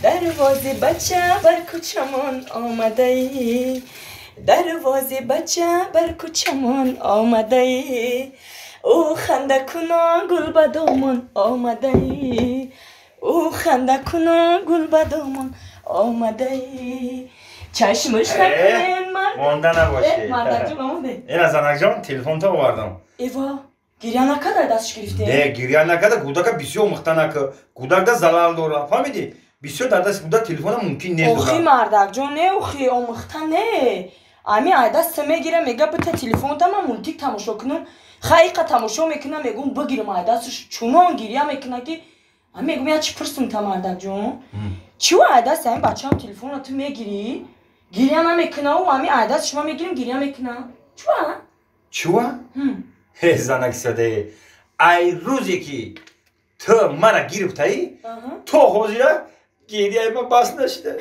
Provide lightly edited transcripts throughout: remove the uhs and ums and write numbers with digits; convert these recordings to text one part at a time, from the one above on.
Дарвози бача бар кӯчамон омадаӣ, дарвози бача бар кӯчамон омадаӣ, ӯ хандакунон гул ба домон омадаӣ, ӯ хандакунон гул ба домон омадаӣ. Чашмаш накунен мард. Монда набошӣ. Мардакҷон омаде. Ина занакҷон, телефонто овардам. Эва, гиря накарда дастш гирифте? Не, гиря накарда, кӯдака бисёр мухта нака. Кӯдак да залал дора, фаҳмидӣ? Бисёр дар дасти кӯдак телефона мумкин нест. Охи мардакҷон, не, охи омӯхта не. Ами ай даст мегира, мега бита телефонта ман мультик тамошо кунам. Хайқа тамошо мекунам, мегум бигирам ай дастш, чунон гиря мекуна ки ами мегум я чӣ пурсум та мардакҷон? Чӣ ай даст ами бачаам телефонро ту мегирӣ? Гиря намекуна, ӯ ами ай даст шума мегирим, гиря мекуна. Чӯа? Чӯа? Ҳе занак саде. Ай рӯзе ки ту мара гирифтаӣ, то ҳозира гиряи ман бас нашуда.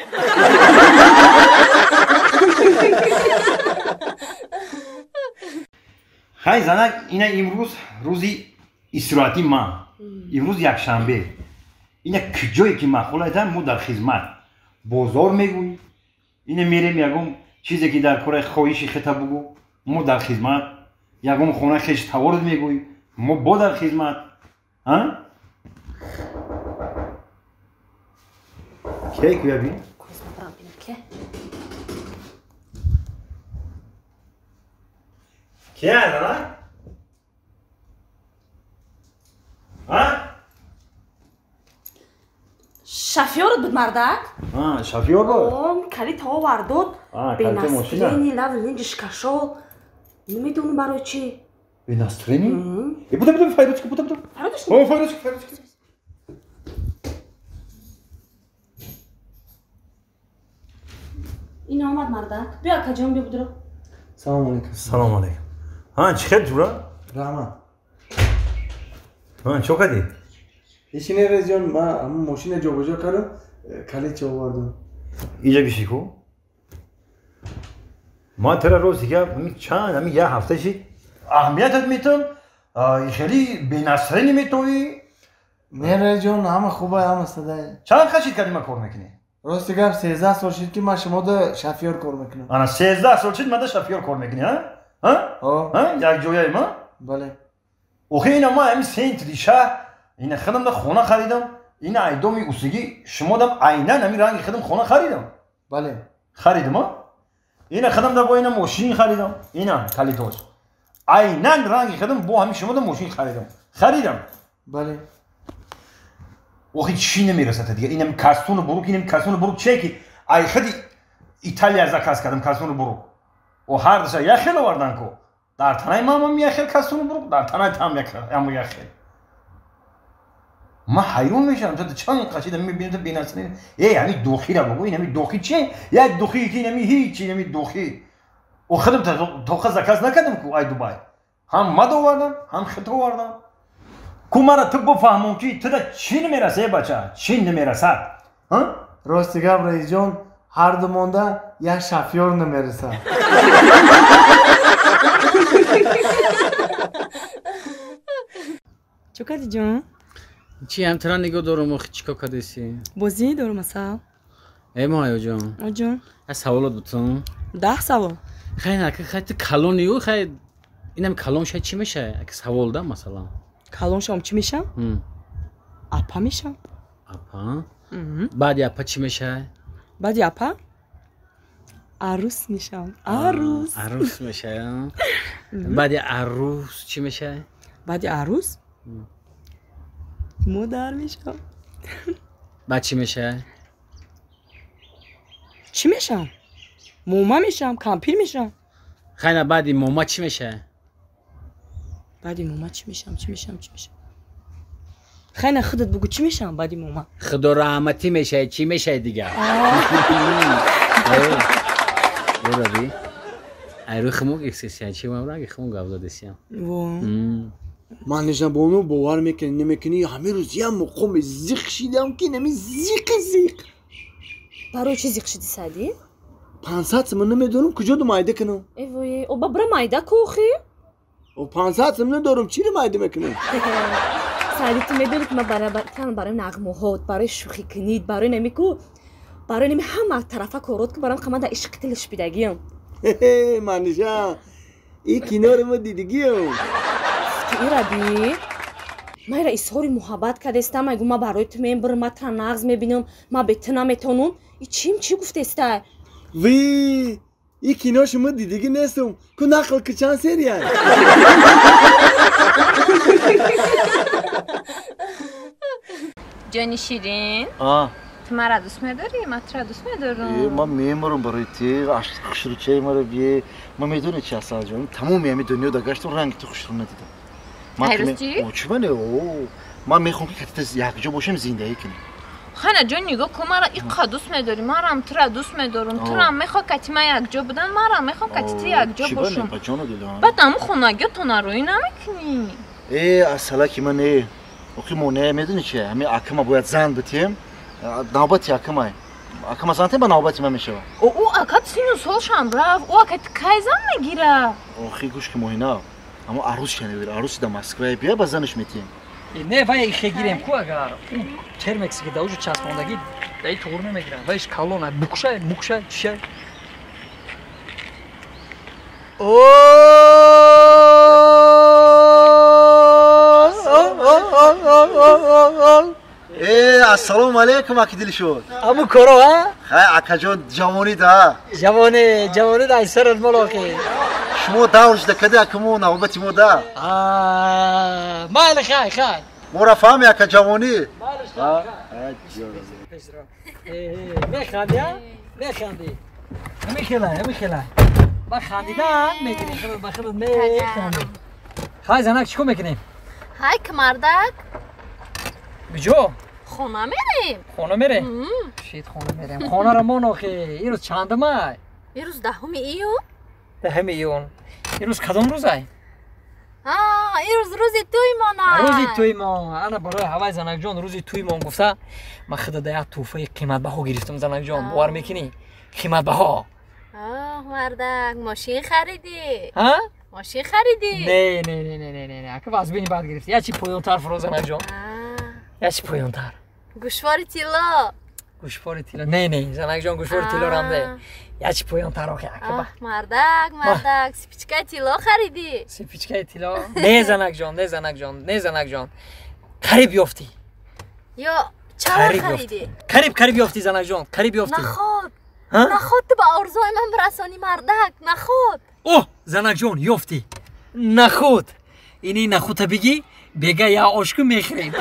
Хай занак, ина имрӯз рӯзи истироҳати ман. Имрӯз якшанбе. Ина куҷое ки маъқул айтам, мо дар хизмат. Бозор мегӯй, ина мерем ягон чизе ки дар кораи хоҳиши хета бугӯ, мо дар хизмат. Ягон хона хеш таворд мегӯй, мо бо дар хизмат. А? Ке куя бин? Ке занак? А? Шофёрот буд мардак? А, шофёр буд? Он калит овардод. Бе настроени лав линҷиш кашол. Намедонам барои чӣ. Бе настроени? Э, буда, буда, файрочка, буда, буда. Файрочка? О, файрочка, файрочка. Ин омад мардак. Биё акаҷон, биё будро. Салом алейкум. Салом алейкум. Ҳа, чӣ хел ҷура? Раҳмат. Ҳа, чо кардӣ? Ишине резҷон, ман ҳамон мошина ҷобаҷо кардам, калит овардам. Иҷа биши ку? Ман тара рост дига чанд ҳамин як ҳафта шид аҳамиятат метам, хеле бенасрени метовӣ. Не резҷон, ҳама хуба, ҳама садай. Чанд хашид кардӣ ман кор мекунӣ? Рости гап, 13 сол шид ки ман шумода шофёр кор мекунам. Ана 13 сол шид мада шофёр кор мекунӣ, ҳа? Ҳа? Ҳа? Як ҷояи ма? Бале. Охи ина ман ҳамин сентри шаҳр ина худам да хона харидам, ина айдоми усугӣ шумодам айнан ҳамин ранги худам хона харидам. Бале. Харидам, а? Ина худам да бо ина мошин харидам, ина калитош. Айнан ранги худам бо ҳамин шумодам мошин харидам. Харидам. Бале. Охи чӣ намерасад дига? Инам кастуну бурук, инам кастуну бурук чие ки ай худи Италия заказ кардам кастуну бурук. О ҳар душа як хел овардан ку. Дар танаи мамам як хел кастуну бурук, дар танаи там як хел. Ман ҳайрон мешавам, ту чанд қашида мебинам ту бенасрин. Э, ҳамин духира бугӯ, ин ҳамин духи чие? Як духи ки ин ҳамин ҳеч, ин ҳамин духи. О худам тоқа заказ накардам ку ай Дубай. Ҳам мад овардам, ҳам хит овардам. Ку мара ту бифаҳмон ки туда чӣ намерасад, э бача, чӣ намерасад? Рости гап раисҷон, ҳар ду монда як шофёр намерасад. Чӣ кардӣ ҷон? Чӣ ҳам тара нигоҳ дорум, охи чӣ кор кардеси? Бозӣ дорум асал. Э моҳаёҷон. Оҷон. Аз саволот бутун. 10 савол. Хай на, хай ту калонию, хай инам калон шай чӣ мешавад? Аки савол да масалан. Калон шавам чӣ мешам? Апа мешам. Апа? Баъди апа чӣ мешавад? Баъди апа? Арӯс мешавам. Арӯс. Арӯс мешавад. Баъди арӯс чӣ мешавад? Баъди арӯс? Модар мешавам. Баъд чӣ мешавад? Чӣ мешавам? Мома мешавам, кампир мешавам. Хай на, баъди мома чӣ мешавад? Баъди мома чӣ мешавам, чӣ мешавам, чӣ мешавам? Хай на, худат бугӯ чӣ мешавам баъди мома? Худо раҳматӣ мешавад, чӣ мешавад дигар? Ораби. Ай рӯи хумук эксесия, чӣ ман ранги хумук гап задесиям. Во. Ман нишабону бовар мекунӣ, намекунӣ, ҳамин рӯз як муқоми зиқ шидам ки нами зиқи зиқ. Барои чӣ зиқ шидӣ Саъдӣ? 500 сомон намедонам куҷо ду майда кунам. Э вой, оба бира майда ку охи? О 500 сомон надорам, чиро майда мекунам? Саиди ту медонӣ ки ман барои нағмаҳот, барои шӯхӣ кунид, барои намику барои нами ҳама тарафа корот ки барам қамада ишқи тилиш бидагиям. Манижа, ин киноро мо дидигиям. Ира би? Ман ира изҳори муҳаббат кардестам, айгу ман барои ту мебарам, ман тра нағз мебинам, ман бе ту наметонам. И чим чӣ гуфтестай? Ви, и кино шумо дидигӣ нестум. Ку нақл ки чанд серия? Ҷони ширин, ту маро дӯст медорӣ? Ман туро дӯст медорам. Ман меморам барои ти, хушрӯчаи маро бие. Ман медонӣ чи Асалҷон, тамоми ҳами дунё да гаштам, ранги ту хушрӯ надидам. Ҳайростӣ? Чӣ мане? Ман мехоҳам ки катта якҷо бошем, зиндагӣ кунем. Хана ҷон, нигоҳ кун, маро иққа дӯст медорӣ, марам туро дӯст медорам. Турам мехоҳ кати ман якҷо будан, марам мехоҳ кати ту якҷо бошам. Баъд аму хонагиётона рӯӣ намекунӣ. Э, Асалаки ман не. Охи монеа медонӣ чи? Ҳами акама бояд зан битем. Навбати акамай. Акама зан тем, ба навбати ман мешавад. Ӯ акат сину солшам рафт. Ӯ акат кай зан мегира? Охи гӯш ки моҳина. Аммо арӯс шанавир, арӯси да Москвае бия, ба занаш метиҳем. Не, вай хегирем ку агар ӯ термекси ки даужа часпондагӣ даи туғур намегирам. Вайш калона, букшай, мукшай, чишай. Э, ассалому алайкум, аки Дилшод. Аму коро, а? Хай, акаҷон, ҷавонӣ да. Ҷавонӣ, ҷавонӣ да, сарат молохи. Шумо давр шуда кади акамо навбати мо да. Майли, хай, хай. Моро фаҳми, ака, ҷавонӣ. Механди, а? Механди. Ҳамихелай, ҳамихелай. Ба хандидан мегирӣ, ба худат механди. Хай, занак, чӣ кор мекунем? Ҳай, мардак. Куҷо? Хона мерем. Хона мерем? Шит, хона мерем. Хонаро мон охи. Ирӯз чандумай? Ирӯз 10 июн. 10 июн. Ирӯз кадом рӯзай? Ирӯз рӯзи тӯймон аст. Рӯзи тӯймон. Ана барои ҳавай занакҷон рӯзи тӯймон гуфта, ман худа да як тӯҳфаи қиматбаҳо гирифтам занакҷон. Бовар мекунӣ? Қиматбаҳо. Оҳ, мардак, мошин харидӣ? Ҳа? Мошин харидӣ? Не, не, не, не, не, не. Ака вазбини бад гирифтӣ. Як чи поёнтар фуро занакҷон. Як чи поёнтар. Гӯшвори тилло. Гӯшвори тилло. Не, не, занакҷон, гӯшвори тилло рам не. Як чи поёнтар охи ака. Мардак, мардак, сипичкаи тилло харидӣ? Сипичкаи тилло? Не, занакҷон, не, занакҷон, не, занакҷон. Қариб ёфтӣ. Ё чаро харидӣ? Қариб, қариб ёфтӣ занакҷон, қариб ёфтӣ. Наход. Наход ту ба орзуи ман бирасонӣ, мардак, наход. Оҳ, занакҷон, ёфтӣ. Наход. Ини нахута бигӣ, бега я ошку мехӯрем.